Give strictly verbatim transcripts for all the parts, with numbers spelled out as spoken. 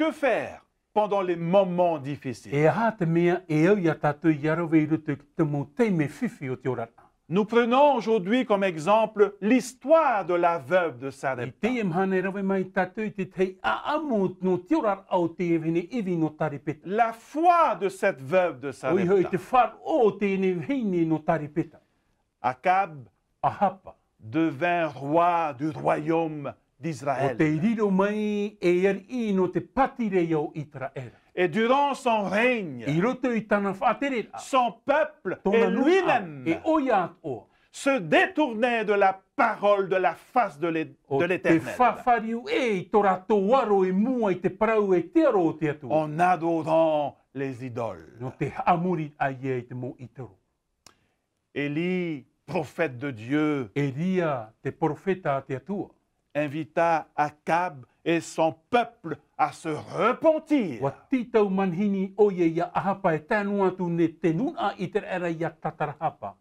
Que faire pendant les moments difficiles? E aha te mea e au iā tātou ia rave i roto i te mau taime fifi o te oraraʻa? Nous prenons aujourd'hui comme exemple l'histoire de la veuve de Sarepta. I teie mahana e rave mai tātou i te tahi ʻāʻamu nō te oraraʻa o te vahine ʻivi nō Sarepta. La foi de cette veuve de Sarepta. ʻOia hoʻi te faʻaroʻo o teie vahine nō Sarepta. Akab Ahaba devint roi du royaume d'Israël. ʻO tei riro mai ei ariʻi nō te pātireia o Iseraela. Et durant son règne, I roto i tāna faʻatereraʻa, son peuple tōna nūnaʻa, e lui-même ʻoia atoʻa, se détournait de la parole de la face de l'É-, ʻo de tē l'Éternel, fāriu ʻē i tō rātou aro i mua i te parau e te aro o te Atua, en adorant les idoles. Nō te haʻamoriraʻa ia i te mau ʻītoro. Élie, prophète de Dieu, Elia, te perofeta a te Atua, invita Akab et son peuple à se repentir. ʻUa tītau manihini ʻoia iā Ahaba e tae noa atu nei te nūnaʻa Iseraela ia tātarahapa.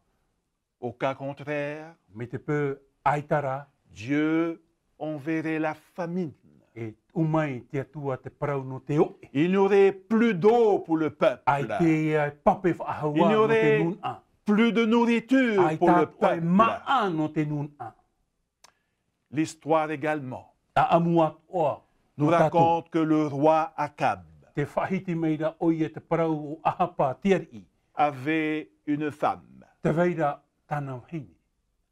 Au cas contraire, Mai te peu ʻaita rā, Dieu enverrait la famine. E tuʻu mai te Atua te parau nō te oʻe. Il n'y aurait plus d'eau pour le peuple. ʻAita e pape faʻahou nō te nūnaʻa. Il n'y aurait plus de nourriture pour le peuple. ʻAita atoʻa e māʻa nō te nūnaʻa. L'histoire également, ʻĀʻamu atoʻa, nous raconte que le roi Akab, te faʻahiti mai ra ʻoia te parau o Ahaba te ariʻi, avait une femme, tē vai ra tāna vahine,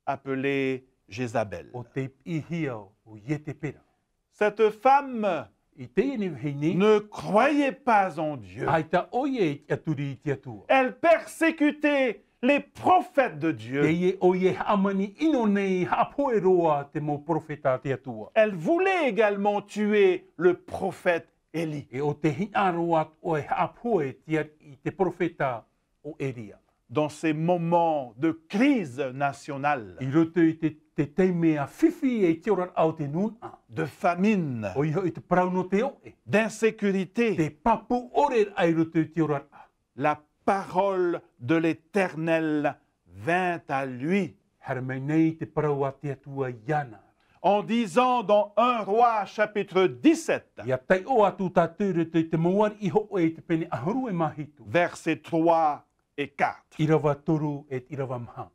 appelée Jézabel. ʻO tei piʻihia ʻo Iezebela. Cette femme I teie nei vahine, ne croyait pas en Dieu. ʻAita ʻoia e tiʻaturi i te Atua. Elle persécutait les prophètes de Dieu. Teie ʻoia e hāmani ʻino nei, haʻapohe roa te mau perofeta a te Atua. Elle voulait également tuer le prophète Élie. E ʻo tē hinaʻaro atoʻa e haʻapohe te ariʻi, te perofeta o Elia. Dans ces moments de crise nationale, I roto i te, te taime fifi e te oraraʻa o te nūnaʻa, de famine, ʻOia hoʻi te parau nō te oʻe, d'insécurité, te pāpū ʻore raʻa i roto i te oraraʻa, la parole de l'Éternel vint à lui. Haere mai nei te parau a te Atua iāna. En disant dans un Roi chapitre dix-sept, ʻIa taiʻo atu tātou i roto i te mau ariʻi hōʻē i te pene ʻahuru e mā hitu, verset trois et quatre. ʻĪrava toru e ʻīrava maha.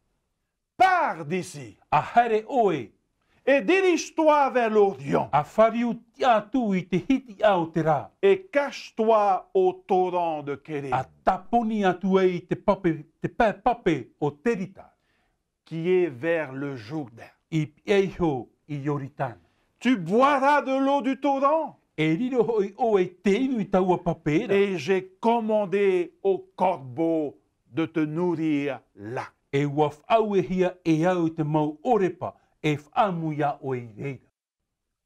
Pars d'ici. ʻA haere ʻoe. Et dirige-toi vers l'Orient. ʻA fāriu tiʻa atu i te hitiʻa o te rā. Et cache-toi au torrent de Kérib. ʻA tāponi atu ai i te pape, te pae pape o Kerita. Qui est vers le Jourdain. I pihaʻi iho i Ioritana. Tu boiras de l'eau du torrent. E riro hoʻi ʻoe i te inu i taua pape ra. Et j'ai commandé aux corbeaux de te nourrir là. E ʻua faʻauehia e au te mau ʻōrepa e faʻaʻamu iā ʻoe i reira.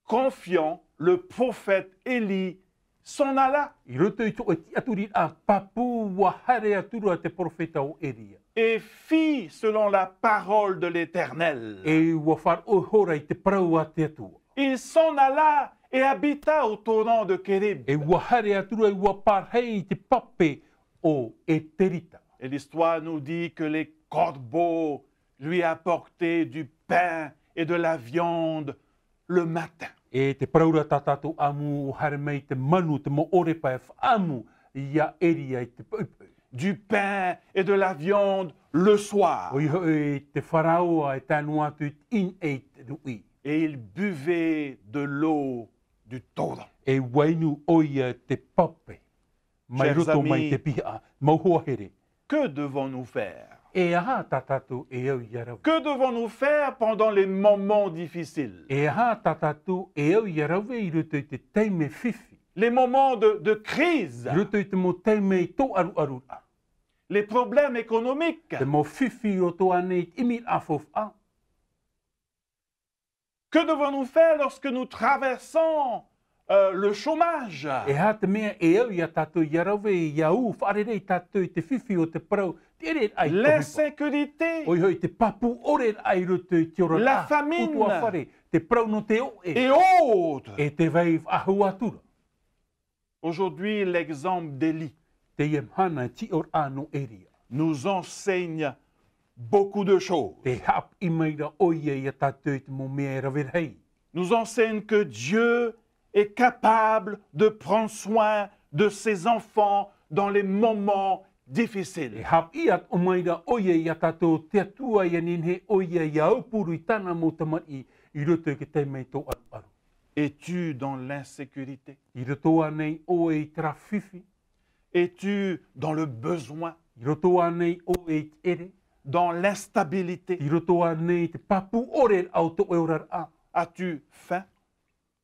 Confiant, le prophète Élie s'en alla. I roto i tō tiʻaturiraʻa pāpū, ʻua haere atu ra te perofeta o Elia. Et fit selon la parole de l'Éternel. E ʻua faʻaroʻo ihora i te parau a te Atua. Il s'en alla et habita au torrent de Kérib. E ʻua haere atu ra, ʻua parahi i te pape o Kerita. Et l'histoire nous dit que les corbeaux lui apportaient du pain et de la viande le matin. E te parau ra tā tātou ʻāʻamu, ʻua haere mai te manu, te mau ʻōrepa e faʻaʻamu iā Elia i te poʻipoʻi. Du pain et de la viande le soir. ʻOia hoʻi te faraoa e tae noa atu i te ʻīnaʻi i te ruʻi. Et il buvait de l'eau du torrent. E ʻua inu ʻoia te pape mai roto mai te pihaʻa. Chers amis, mau hoa here. Que devons-nous faire? E aha tā tātou e au ia rave? Que devons-nous faire pendant les moments difficiles? E aha tā tātou e au ia rave i roto i te taime fifi? Les moments de, de crise. I roto i te mau taime i tō ʻaruʻaru ra. Les problèmes économiques. Te mau fifi i roto ānei i te ʻimiraʻa faufaʻa. Que devons-nous faire lorsque nous traversons, euh, le chômage? E aha te mea e au iā tātou ia rave, ia ū faʻarere tātou i te fifi o te parau, te ʻereraʻa i te ʻohipa? L'insécurité. ʻOia hoʻi te pāpū ʻore raʻa i roto i te oraraʻa. La famine. ʻUtuāfare, te parau nō te oʻe. Et autres. E te vai faʻahou atu ra. Aujourd'hui, l'exemple d'Élie. Teie mahana te tiʻoraʻa nō Elia. Nous enseigne beaucoup de choses. Tē haʻapiʻi mai ra ʻoia iā tātou i te mau mea e rave rahi. Nous enseigne que Dieu est capable de prendre soin de ses enfants dans les moments difficiles. E haʻapiʻi atoʻa mai ra ʻoia iā tātou, te Atua ʻia nehenehe ʻoia ʻia aupuru i tāna mau tamariʻi i roto i te taime i tō ʻaruʻaru. Es-tu dans l'insécurité? I roto ānei ʻoe i terā fifi? Es-tu dans le besoin? I roto ānei ʻoe i te ʻere? Dans l'instabilité? I roto ānei i te pāpū ʻore o tō ʻoe oraraʻa? As-tu faim?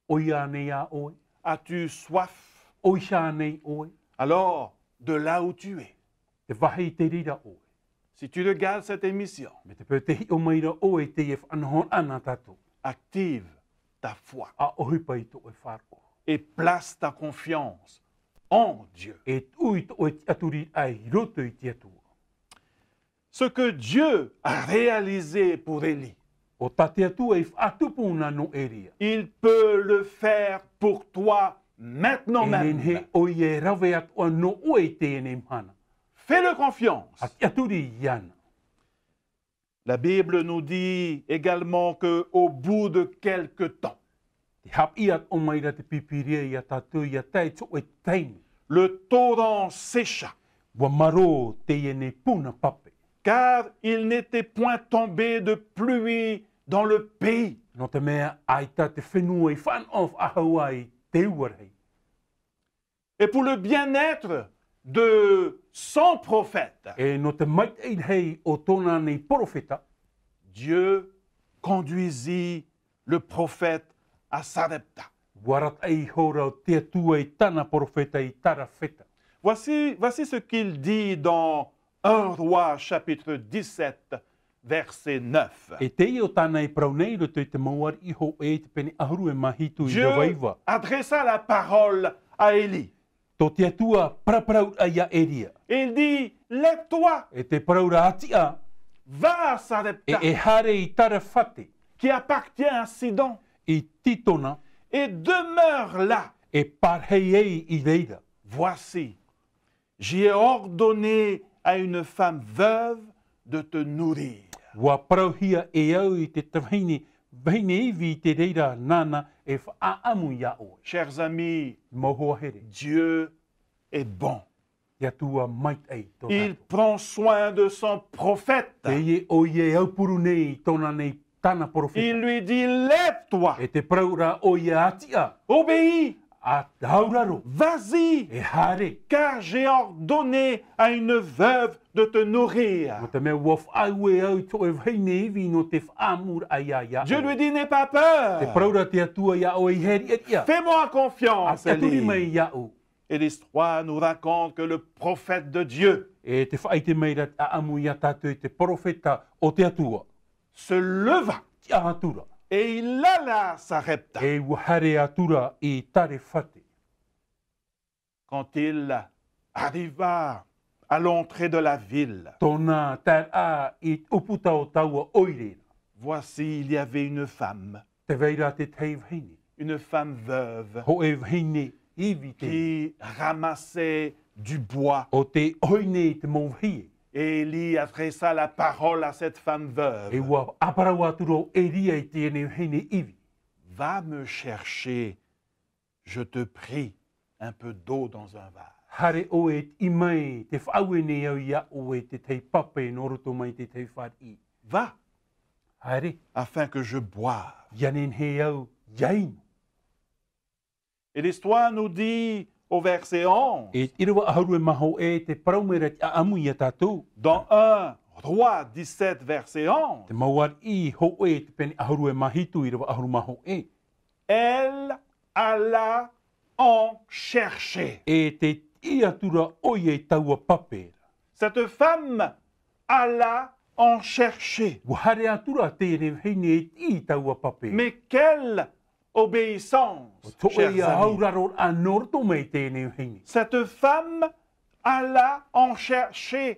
ʻOi ānei ā ʻoe? As-tu soif? ʻOi ānei ʻoe? Alors, de là où tu es, Te vāhi i te reira ʻoe. Si tu regardes cette émission, Mai te peu tē hiʻo mai ra ʻoe i teie faʻanahoraʻa nā tātou, active ta foi. ʻA ʻohipa i tō ʻoe faʻaroʻo. Et place ta confiance en Dieu. E tuʻu i tō ʻoe tiʻaturiraʻa i roto i te Atua. Ce que Dieu a réalisé pour Élie, ʻO tā te Atua i faʻatupu na nō Elia, il peut le faire pour toi maintenant même. E nehenehe ʻoia e rave atoʻa nō ʻoe i teie nei mahana. Fais-le confiance. ʻA tiʻaturi iāna. La Bible nous dit également que au bout de quelque temps, Te haʻapiʻi atoʻa mai ra te Pīpīria iā tātou, ʻia tae i te hōʻē taime, le torrent sécha, ʻua marō teie nei puna pape. Car il n'était point tombé de pluie dans le pays. Nō te mea ʻaita te fenua i fānaʻo faʻahou i te ua rahi. Et pour le bien-être de son prophète, E nō te maitaʻi rahi o tōna nei perofeta, Dieu conduisit le prophète à Sarepta. ʻUa arataʻi ihora te Atua i tāna perofeta i Sarepta. Voici, voici ce qu'il dit dans un Roi chapitre dix-sept, verset neuf. E teie ʻo tāna e parau nei i roto i te mau ariʻi hōʻē i te pene ʻahuru e mā hitu, Dieu ʻīrava iva. Adressa la parole à Élie. Tō te Atua paraparau ra iā Elia. Et il dit, lève-toi, E tē parau ra, ʻātiʻa, va à Sarepta, e, e haere i Sarefata, qui appartient à Sidon, i Sidona, et demeure là. E pārahi ai i reira. Voici, j'ai ordonné à une femme veuve de te nourrir. ʻUa parauhia e au i te vahine, vahine ivi i te reira nāna e faʻaʻamu iā ʻoe. Chers amis, Mau hoa here, Dieu est bon. Te Atua maitaʻi tō tātou. Il prend soin de son prophète. Teie ʻoia e aupuru nei i tōna nei tāna perofeta. Il lui dit, lève-toi. E tē parau ra ʻoia, ʻātiʻa. Obéis. ʻA tauraro. Vas-y. E haere. Car j'ai ordonné à une veuve de te nourrir. Nō te mea ʻua faʻaue au i tō ʻoe vahine ivi nō te faʻaʻamuraʻa iā, iā ʻoe. Dieu lui dit, n'aie pas peur. Tē parau ra te Atua iā ʻoe, ʻeiaha e riʻariʻa. Fais-moi confiance, Élie. ʻA tiʻaturi mai iāʻu. Et l'histoire nous raconte que le prophète de Dieu E tē faʻaʻite mai ra te ʻāʻamu iā tātou i te perofeta o te Atua se leva. Tiʻa atu ra. Et il alla à Sarepta. E ʻua haere atu ra i Sarefata. Quand il arriva à l'entrée de la ville, Tōna taeraʻa i te ʻūputa o taua ʻoire ra. Voici, il y avait une femme, Tē vai ra te tahi vahine. Une femme veuve Hōʻē vahine ivi teie. Qui ramassait du bois. ʻO tē ʻohi nei i te mau vahie. Et Élie adressa la parole à cette femme veuve. E ʻua ʻāparau atu ra ʻo Elia i teie nei vahine ivi. Va me chercher, je te prie, un peu d'eau dans un vase. Haere ʻoe e tiʻi mai, tē faʻaue nei au iā ʻoe te tahi pape nō roto mai te tahi fāriʻi. Va. Haere. Afin que je boive. ʻIa nehenehe au ʻia inu. Et l'histoire nous dit au verset onze, E ʻīrava ʻahuru e mā hōʻē, tē parau mai ra te ʻāʻamu iā tātou. Dans un Roi dix-sept, verset onze, Te mau ariʻi hōʻē i te pene ʻahuru e mā hitu, ʻīrava ʻahuru mā hōʻē. Elle alla en chercher. E tē tiʻi atu ra ʻoia i taua pape ra. Cette femme alla en chercher. ʻUa haere atu ra teie nei vahine e tiʻi i taua pape. Mais quelle obéissance, chers amis. Tō ʻoia auraroraʻa nō roto mai teie nei vahine. Cette femme alla en chercher.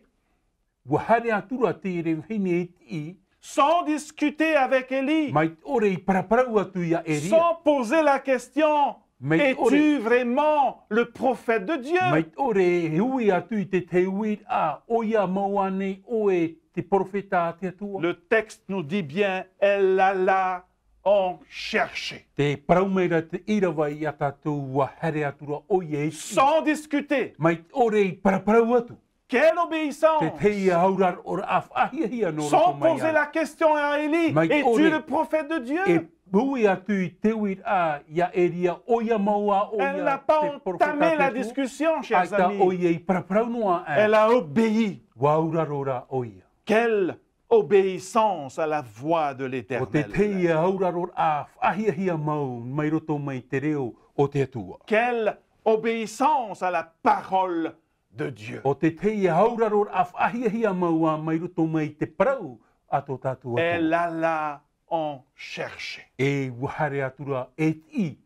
ʻUa haere atu ra teie nei vahine e tiʻi. Sans discuter avec Élie. Mai te ʻore i paraparau atu iā Elia. Sans poser la question, Mai te ʻore. Es-tu vraiment le prophète de Dieu? Mai te ʻore e ui atu i te tahi uiraʻa, ʻoia mau ānei ʻoe te perofeta a te Atua? Le texte nous dit bien, elle alla ont cherché. Te parau mai ra te ʻīrava iā tātou ua haere atu ra ʻoia i te ʻī. Sans discuter. Mai ʻore i paraparau atu. Quelle obéissance? Te tahi auraroraʻa faʻahiahia nō roto Sans mai poser ai. La question à Élie, Mai es-tu ʻore. Le prophète de Dieu? E pūʻi atu i te uiraʻa iā Elia, ʻo ia mau ā ʻoia Elle n'a pas te peropheta entamé a te la Atua? Discussion, chers ʻAita amis. ʻoia i paraparau noa aʻe. Elle a obéi. Ua auraro ra ʻoia. Quelle obéissance à la voix de l'Éternel. ʻO te tahi auraroraʻa faʻahiahia mau mai roto mai te reo o te Atua. Quelle obéissance à la parole de Dieu. ʻO te tahi auraroraʻa faʻahiahia mau ā mai roto mai te parau a tō tātou Atua. Elle alla en chercher. E ua haere atu ra e te ʻī.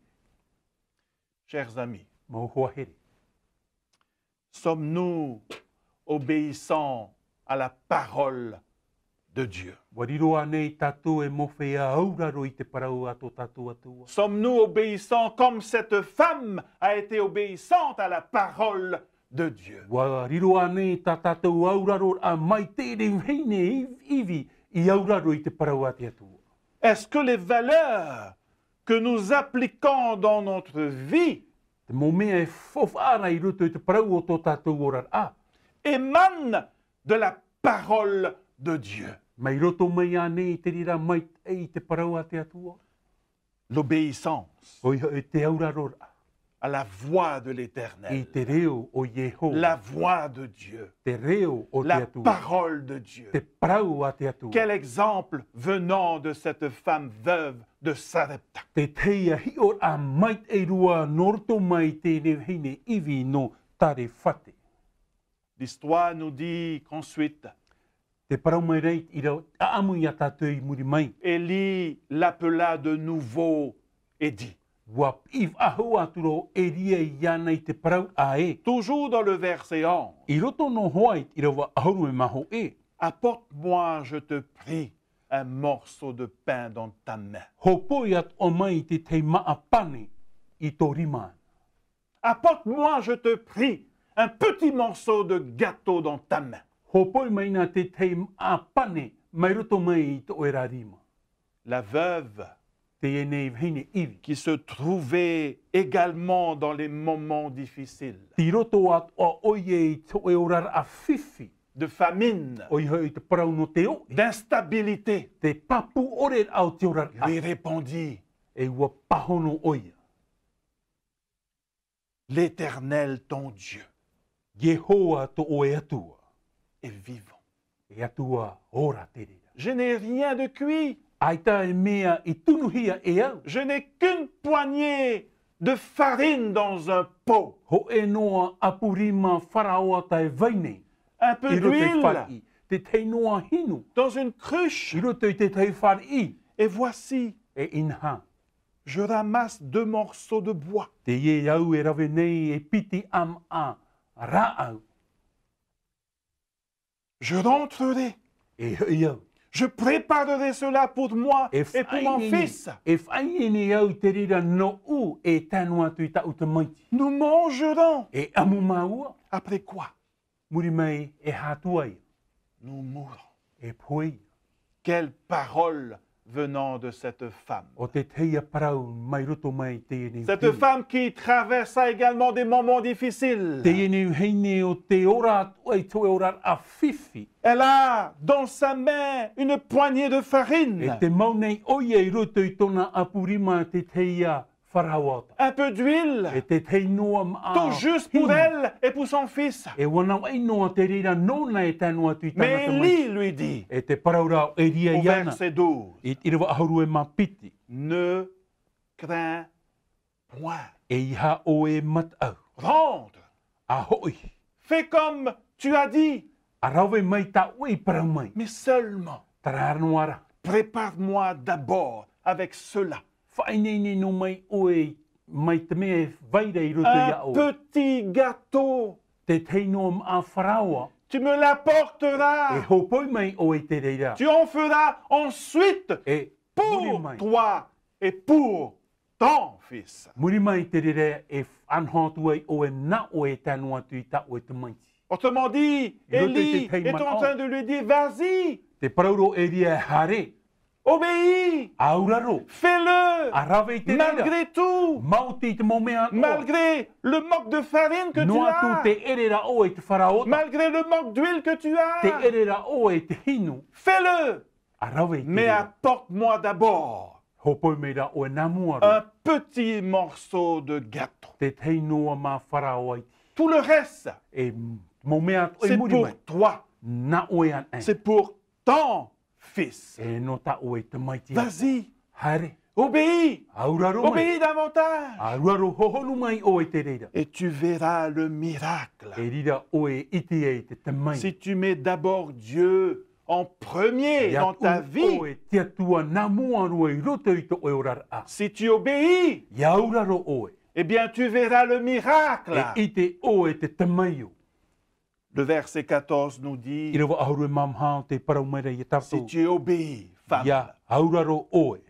Chers amis, Mau hoa here. Sommes-nous obéissants à la parole de Dieu? Ua riro ānei tātou e mōhia auraro i te parau a tō tātou Atua? Sommes-nous obéissants comme cette femme a été obéissante à la parole de Dieu? Ua riro ānei tā tātou auraroraʻa mai te vahine ivi i auraro i te parau a te Atua? Est-ce que les valeurs que nous appliquons dans notre vie Te mau mea e faufaʻa ra i roto i te parau o tō tātou oraraʻa émanent de la parole de Dieu? Mai roto mai ānei i te reira mai i te parau a te Atua? L'obéissance ʻOia hoʻi te auraroraʻa à la voix de i l'Éternel, te reo o Iehova. La voix de Dieu, Te reo o te La Atua. Parole de Dieu. Te parau a te Atua. Quel exemple venant de cette femme veuve de Sarepta. Te tahi hiʻoraʻa maitaʻi roa nō roto mai i teie vahine ivi nō Tarefate. L'histoire nous dit qu'ensuite, Te parau mai ra i te ʻīrava, ʻaʻamu iā tātou i muri mai. Élie l'appela de nouveau et dit, Ua piʻi faʻahou atu ra ʻo Elia iāna i te parau ʻē. Toujours dans le verset onze, I roto noa i te ʻīrava ʻahuru mā iva ē. Apporte-moi, je te prie, un morceau de pain dans ta main. Hōpoi atoʻa mai te tahi māʻa pane i tō rima. Apporte-moi, je te prie, un petit morceau de gâteau dans ta main. Hōpoi mai na te tahi māʻa pane mai roto mai i tō ʻoe ra rima. La veuve Teie nei vahine ivi. Qui se trouvait également dans les moments difficiles, I roto atoʻa ʻoia i tō ʻoe oraraʻa fifi. De famine, ʻOia hoʻi te parau nō te oʻi. D'instabilité, Te pāpū ʻore o te oraraʻa. Lui répondit, E ua pāhono ʻoia. L'Éternel ton Dieu Iehova tō ʻoe Atua. Est vivant. E Atua ora te reira. Je n'ai rien de cuit. ʻAita e mea i tunuhia e au. Je n'ai qu'une poignée de farine dans un pot. Hōʻē noa ʻapu rima faraoata e vai nei. Un peu I roto i te d'huile fāriʻi. Te tahi noa hinu. Dans une cruche. I roto i te tahi fāriʻi. Et voici, E inaha. Je ramasse deux morceaux de bois. Teie au e rave nei e piti māʻa rāʻau. Je rentrerai. E hoʻi au. Je préparerai cela pour moi E et pour mon faʻaineine, fils. E faʻaineine au i te reira nōʻu e tae noa atu i tāʻu tamaiti. Nous mangerons. E ʻamu māua. Après quoi? Muri mai e aha atu ai. Nous mourrons. E pohe ia. Quelle parole venant de cette femme. ʻO te tahi parau mai roto mai teie nei. Cette femme qui traversa également des moments difficiles. Teie nei vahine ʻo tē ora atu ai i te oraraʻa fifi. Elle a dans sa main une poignée de farine. E tē mau nei ʻoia i roto i tōna ʻapu rima te tahi faraoata. Un peu d'huile. E te tahi noa māʻa. Tout juste pour elle et pour son fils. E ʻua navaʻi noa te reira nōna e tae noa atu i tāna tamaiti. Mais Élie lui dit, E te parau ra ʻo Elia au iāna. Verset douze, I te ʻīrava ʻahuru mā piti. Ne crains point. E ʻeiaha ʻoe e mataʻu. Rentre. ʻA hoʻi. Fais comme tu as dit. ʻA rave mai tā ʻoe i parau mai. Mais seulement, Terā noa rā. Prépare-moi d'abord avec cela. Faʻaineine noa mai ʻoe mai te mea e vai ra i roto iā Un ʻoe. Petit gâteau. Te tahi noa māʻa faraoa. Tu me l'apporteras. E hōpoi mai ʻoe i te reira. Tu en feras ensuite E muri pour mai. Toi et pour ton fils. Muri mai i te reira e faʻanaho atu ai ʻoe nā ʻoe e tae noa atu i tā ʻoe tamaiti. Autrement dit, I roto i te Élie tahi est en manaʻo. Train de lui dire, vas-y, Te parau ra ʻo Elia e haere. Obéis. Auraro. Fais-le. ʻA rave i te reira. Malgré tout. Maoti i te mau mea atoʻa. Malgré le manque de farine que tu as. Noa atu te ʻere ra ʻoe i te faraoa. Malgré le manque d'huile que tu as. Te ʻere ra ʻoe i te hinu. Fais-le. ʻA rave i te reira. Mais apporte-moi d'abord Hōpoi mai ra ʻoe nā mua roa. Un petit morceau de gâteau. Te tahi noa mā faraoa iti. Tout le reste, E mau mea atoʻa i muri mai. C'est pour toi. Nā ʻoe anaʻe. C'est pour ton fils. E nō tā ʻoe tamaiti. Vas-y. Haere. Obéis. Auraro mai. Obéis davantage. Auraro hohonu mai ʻoe i te reira. Et tu verras le miracle. E reira ʻoe e ʻite ai te tamaiti. Si tu mets d'abord Dieu en premier dans ta vie, ʻIa tuʻu ʻoe te Atua nā mua roa i roto i tō ʻoe oraraʻa. Si tu obéis, ʻIa auraro ʻoe. Eh bien, tu verras le miracle. E ʻite ʻoe te tamaiti. Le verset quatorze nous dit, ʻĪrava ʻahuru e mā maha ʻo tē parau mai ra ia tātou. Si tu obéis, femme, ʻIa auraro ʻoe.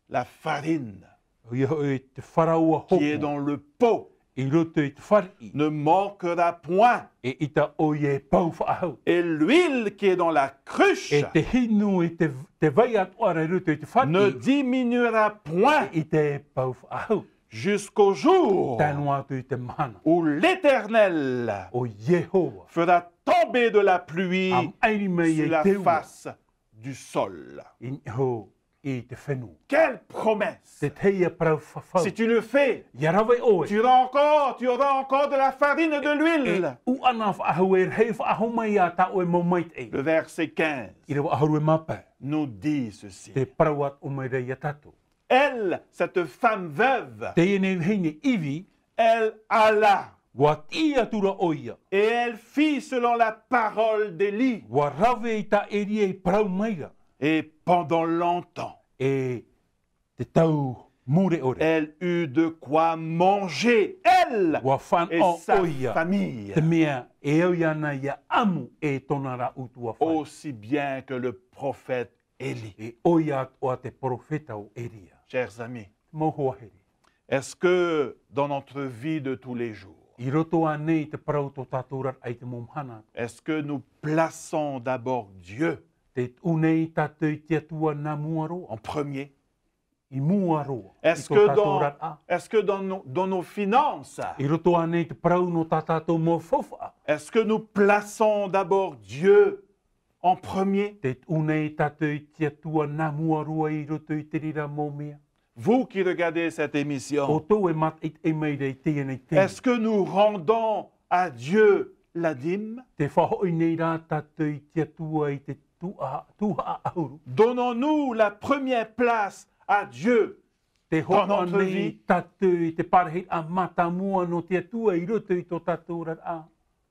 La farine ʻOia hoʻi te faraoa hopu. Qui est dans le pot I roto i te fariʻi. Ne manquera point. E ʻita ʻoia e pau faʻahou. Et l'huile qui est dans la cruche E te hinu e te, te vai atoʻa ra i roto i te fariʻi. Ne diminuera point. E ʻita e pau faʻahou. Jusqu'au jour Tae noa atu i te mahana. Où l'Éternel ʻO Iehova. Fera tomber de la pluie A mairi mai sur e la te ua. Face du sol. I niʻa iho i te fenua. Quelle promesse! Te tahi ia parau fafau. Si tu le fais, ʻIa rave ʻoe. Tu auras encore, tu auras encore de la farine et de l'huile. E, e ʻuʻana faʻahou, e rahi faʻahou mai ā tā ʻoe mau maitaʻi. Le verset quinze ʻĪrava ʻahuru e mā pae. Nous dit ceci. Tē parau atoʻa mai ra ia tātou. Elle, cette femme veuve, Teie nei vahine ivi, elle alla. ʻUa tiʻi atu ra ʻoia. Et elle fit selon la parole d'Élie. ʻUa rave i tā Elia i parau mai ra. Et pendant longtemps, E te tau mure ʻore. Elle eut de quoi manger, elle ʻUa fānaʻo et sa ʻoia. Famille. Te mea e au iāna ʻia ʻamu e tōna ra ʻutuāfare. Aussi bien que le prophète Élie. E ʻoia atoʻa te perofeta ʻo Elia. Chers amis, Mau hoa here. Est-ce que dans notre vie de tous les jours, I roto ānei i te parau tō tātou oraraʻa i te mau mahana, est-ce que nous plaçons d'abord Dieu te tuʻu nei tātou i te Atua nā mua roa? En premier? I mua roa. Est-ce que dans, est-ce que dans nos, dans nos finances, I roto ānei i te parau nō tā tātou mau faufaʻa? Est-ce que nous plaçons d'abord Dieu en premier? Te tuʻu nei tātou i te Atua nā mua roa i roto i te reira mau mea? Vous qui regardez cette émission, ʻO tō e mātaʻitaʻi mai ra i teie nei temi. Est-ce que nous rendons à Dieu la dîme? Te faʻahoʻi nei rā tātou i te Atua i te tuhaʻa, tuhaʻa ʻahuru? Donnons-nous la première place à Dieu dans notre vie? Te hōroʻa nei tātou i te parahiraʻa mātāmua nō te Atua i roto i tō tātou oraraʻa?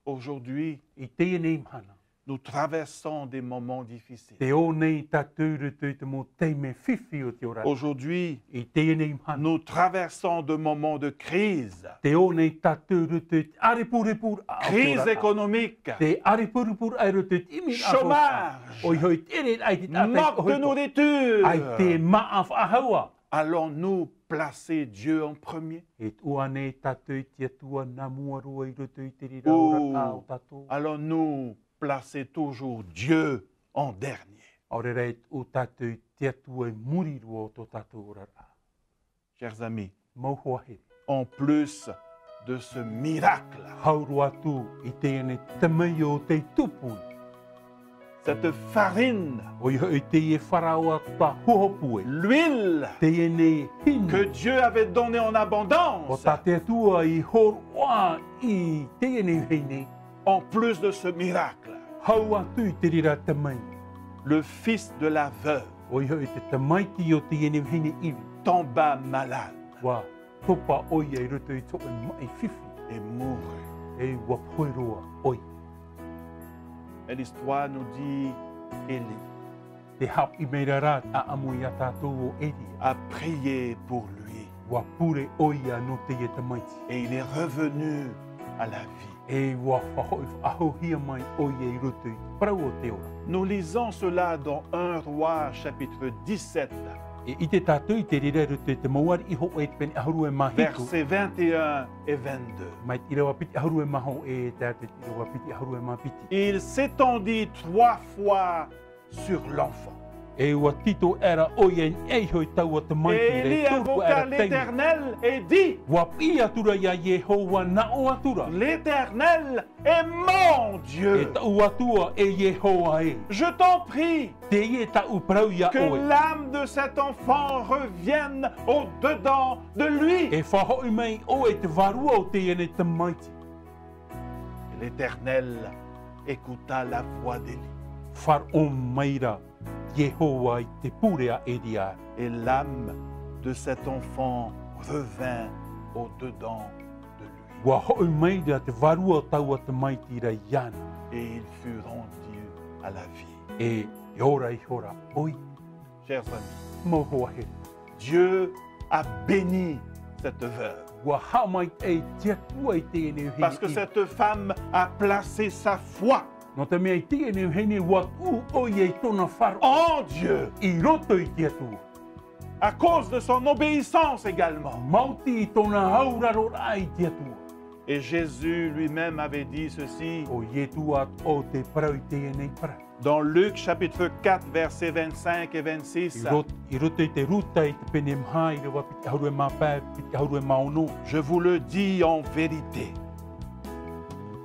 Aujourd'hui, I teie nei mahana. Nous traversons des moments difficiles. Tē ō nei tātou i roto i te mau taime fifi o te oraraʻa. Aujourd'hui, I teie nei mahana. Nous traversons des moments de crise. Tē ō nei tātou i roto i te ʻārepurepuraʻa o te oraraʻa. Crise économique. Te ʻārepurepuraʻa i roto i te ʻimiraʻa faufaʻa. Chômage. ʻOia hoʻi te ʻereraʻa i te taʻata i te ʻohipa. Manque de nourriture. ʻAita e māʻa faʻahou. Allons-nous placer Dieu en premier? E tuʻu ānei tātou i te Atua nā mua roa i roto i te reira oraraʻa o tātou? Ou allons-nous placer toujours Dieu en dernier? ʻAore rā e tuʻu tātou i te Atua i muri roa o tō tātou oraraʻa? Chers amis, Mau hoa here. En plus de ce miracle, Hau roa atu i teie nei tamaiti o tei tupu. Cette farine ʻOia hoʻi teie faraoa tā hohopu e. L'huile Teie nei hinu. Que Dieu avait donnée en abondance, ʻO tā te Atua i hōroʻa i teie nei vahine. En plus de ce miracle, Hau atu i te reira tamaiti. Le fils de la veuve ʻOia hoʻi te tamaiti o teie nei vahine ivi. Tomba malade. ʻUa topa ʻoia i roto i te hōʻē maʻi fifi. Et mourut. E ʻua pohe roa ʻoia. Et l'histoire nous dit qu'Élie Te haʻapiʻi mai ra rā te ʻāʻamu ia tātou ʻo Elia. A prié pour lui. ʻUa pure ʻoia nō teie tamaiti. Et il est revenu à la vie. E ʻua faʻahoʻi faʻahouhia mai ʻoia i roto i te parau o te ora. Nous lisons cela dans un Roi chapitre dix-sept. E ʻite tātou i te reira i roto i te mau ariʻi hōʻē i te pene ʻahuru e mā hitu. Versets vingt et un et vingt-deux. Mai te ʻīrava piti ʻahuru e mā hōʻē e tae atu i te ʻīrava piti ʻahuru e mā piti. Il s'étendit trois fois sur l'enfant. E ʻua tītau aʻera ʻoia i niʻa iho i taua tamaiti. Et Élie invoqua l'Éternel et dit, ʻUa piʻi atura ia Iehova, nā ʻō atura, L'Éternel est mon Dieu. E taʻu Atua e Iehova ē. Je t'en prie, Teie tāʻu parau ia ʻoe. Que l'âme de cet enfant revienne au-dedans de lui. E faʻahoʻi mai ʻoe i te vārua o teie nei tamaiti. Et l'Éternel écouta la voix d'Élie. Faʻaroʻo mai ra Iehova i te pure a Elia. Et l'âme de cet enfant revint au-dedans de lui. ʻUa hoʻi mai ra te vārua o taua tamaiti ra iāna. Et il fut rendu à la vie. E, e ora ihora ʻoia. Chers amis, Mau hoa here. Dieu a béni cette veuve. ʻUa haʻamaitaʻi te Atua i teie nei vahine. Parce que cette femme a placé sa foi Nō te mea i teie nei vahine ʻua tuʻu ʻoia i tōna faʻaroʻo en Dieu. I roto i te Atua. À cause de son obéissance également. Maoti i tōna auraroraʻa i te Atua. Et Jésus lui-même avait dit ceci. ʻO Ietu atoʻa tē parau i teie nei parau. Dans Luc chapitre quatre, versets vingt-cinq et vingt-six. I rot-, i roto i te Ruta i te pene maha, irava piti ʻahuru e mā pae, piti ʻahuru e mā ono. Je vous le dis en vérité,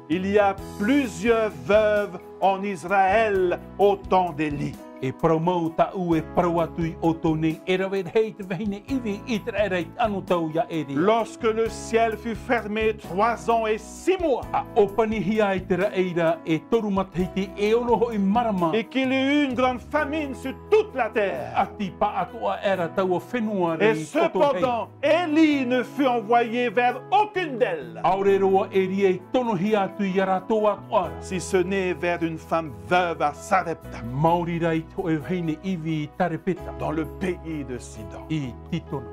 il y a plusieurs veuves en Israël au temps d'Élie. E parau mau tāʻu e parau atu iā ʻoutou nei, e rave rahi te vahine ʻīvi i Iteraera i te anotau iā Elia. Lorsque le ciel fut fermé trois ans et six mois. ʻA ʻōpanihia ai te raʻi ra e toru matahiti e ono hoʻi marama. Et qu'il y eut une grande famine sur toute la terre. ʻAti pāʻatoʻa aʻera taua fenua ra i roto i te hei. Et cependant, Élie ne fut envoyé vers aucune d'elles. ʻAore roa Elia i tonohia atu iā rātou atoʻa ra. Si ce n'est vers une femme veuve à Sarepta. Maori rā i te hōʻē vahine ʻīvi i Sarepta. Dans le pays de Sidon. I Sidona.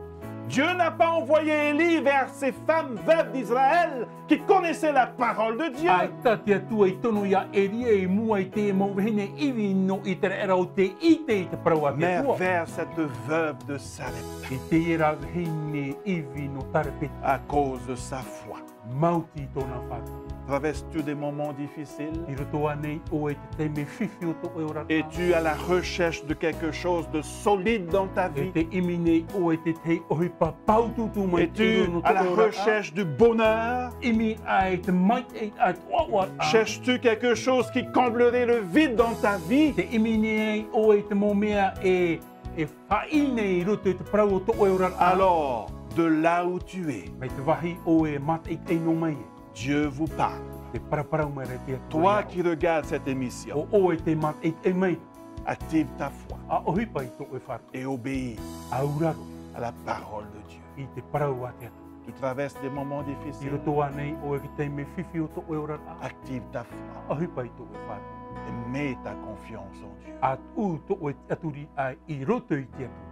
Dieu n'a pas envoyé Élie vers ces femmes veuves d'Israël qui connaissaient la parole de Dieu. ʻAita te Atua i tono iā Elia i mua i te mau vahine ʻīvi nō Iteraera ʻo tē ʻite i te parau a te Atua. Mais vers cette veuve de Sarepta. I teie rā vahine ʻīvi nō Sarepta. À cause de sa foi. Maoti tōna faʻaroʻo. Traverses-tu des moments difficiles? I roto ānei ʻoe i te taime fifi o tō ʻoe oraraʻa? Es-tu à la recherche de quelque chose de solide dans ta vie? E tē ʻimi nei ʻoe i te tahi ʻohipa pāutuutu mai i roto nō tō ʻoe oraraʻa? Es-tu à la recherche du bonheur? ʻImi ʻoe i te maitaʻi, i te ʻoaʻoa? Cherches-tu quelque chose qui comblerait le vide dans ta vie? Tē ʻimi nei ʻoe i te mau mea e e faʻaʻī nei i roto i te parau o tō ʻoe oraraʻa. Alors, de là où tu es, mai te vāhi ʻoe e mātaʻitaʻi noa mai ai, Dieu vous parle. Tē paraparau mai ra te Atua iā ʻoe. Toi qui regardes cette émission, ʻO ʻoe tē mātaʻitaʻi mai. Active ta foi. ʻA ʻohipa i tō ʻoe faʻaroʻo. Et obéis, auraro, à la parole de Dieu. I te parau a te Atua. Tu traverses des moments difficiles. I roto ānei ʻoe i te taime fifi o tō ʻoe oraraʻa. Active ta foi. ʻA ʻohipa i tō ʻoe faʻaroʻo. Et mets ta confiance en Dieu. ʻA tuʻu tō ʻoe tiʻaturiraʻa i roto i te Atua.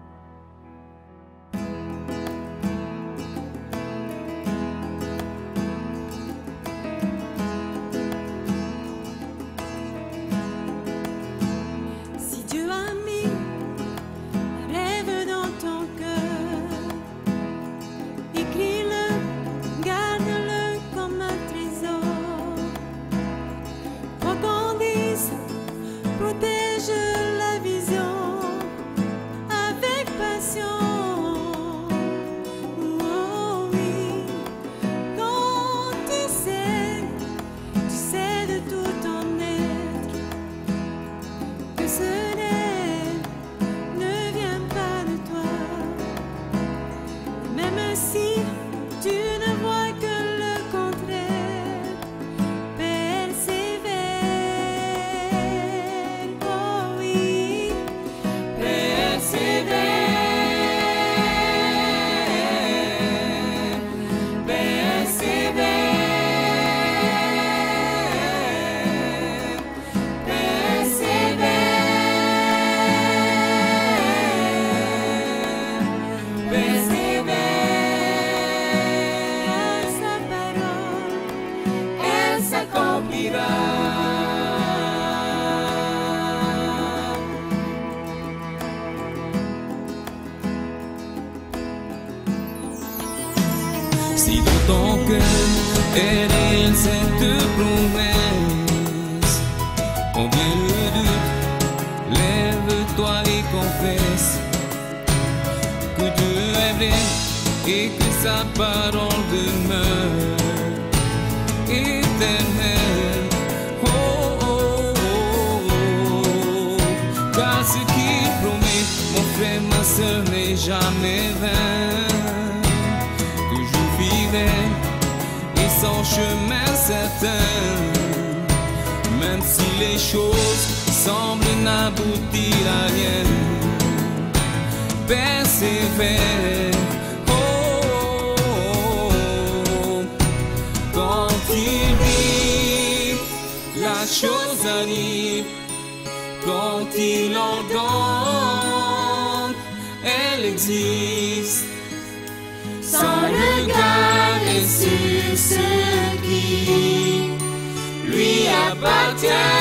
Si Dieu a mis un rêve dans ton cœur, écris-le, garde-le comme un trésor. Quoi qu'on dise, protège la vision avec passion. Oh oui, quand tu sais, tu sais de tout ton être que ce n'est ne vient pas de toi. Même si tu ne vois que le contraire, persévère, oh oui, persévère, persévère. Persévère, persévère, sa parole, elle s'accomplira. Si dans ton cœur est réelle cette promesse, combien le doute, lève-toi et Ta parole demeure éternelle. Oh, oh, oh, oh. Car ce qu'il promet, mon frère, ma sœur, n'est jamais vain. Toujours fidèle et son chemin certain. Même si les choses semblent n'aboutir à rien, persévère. Oh, oh, oh, oh. Quand il dit, la chose arrive. Quand il ordonne, elle existe. Son regard est sur ce qui lui appartient.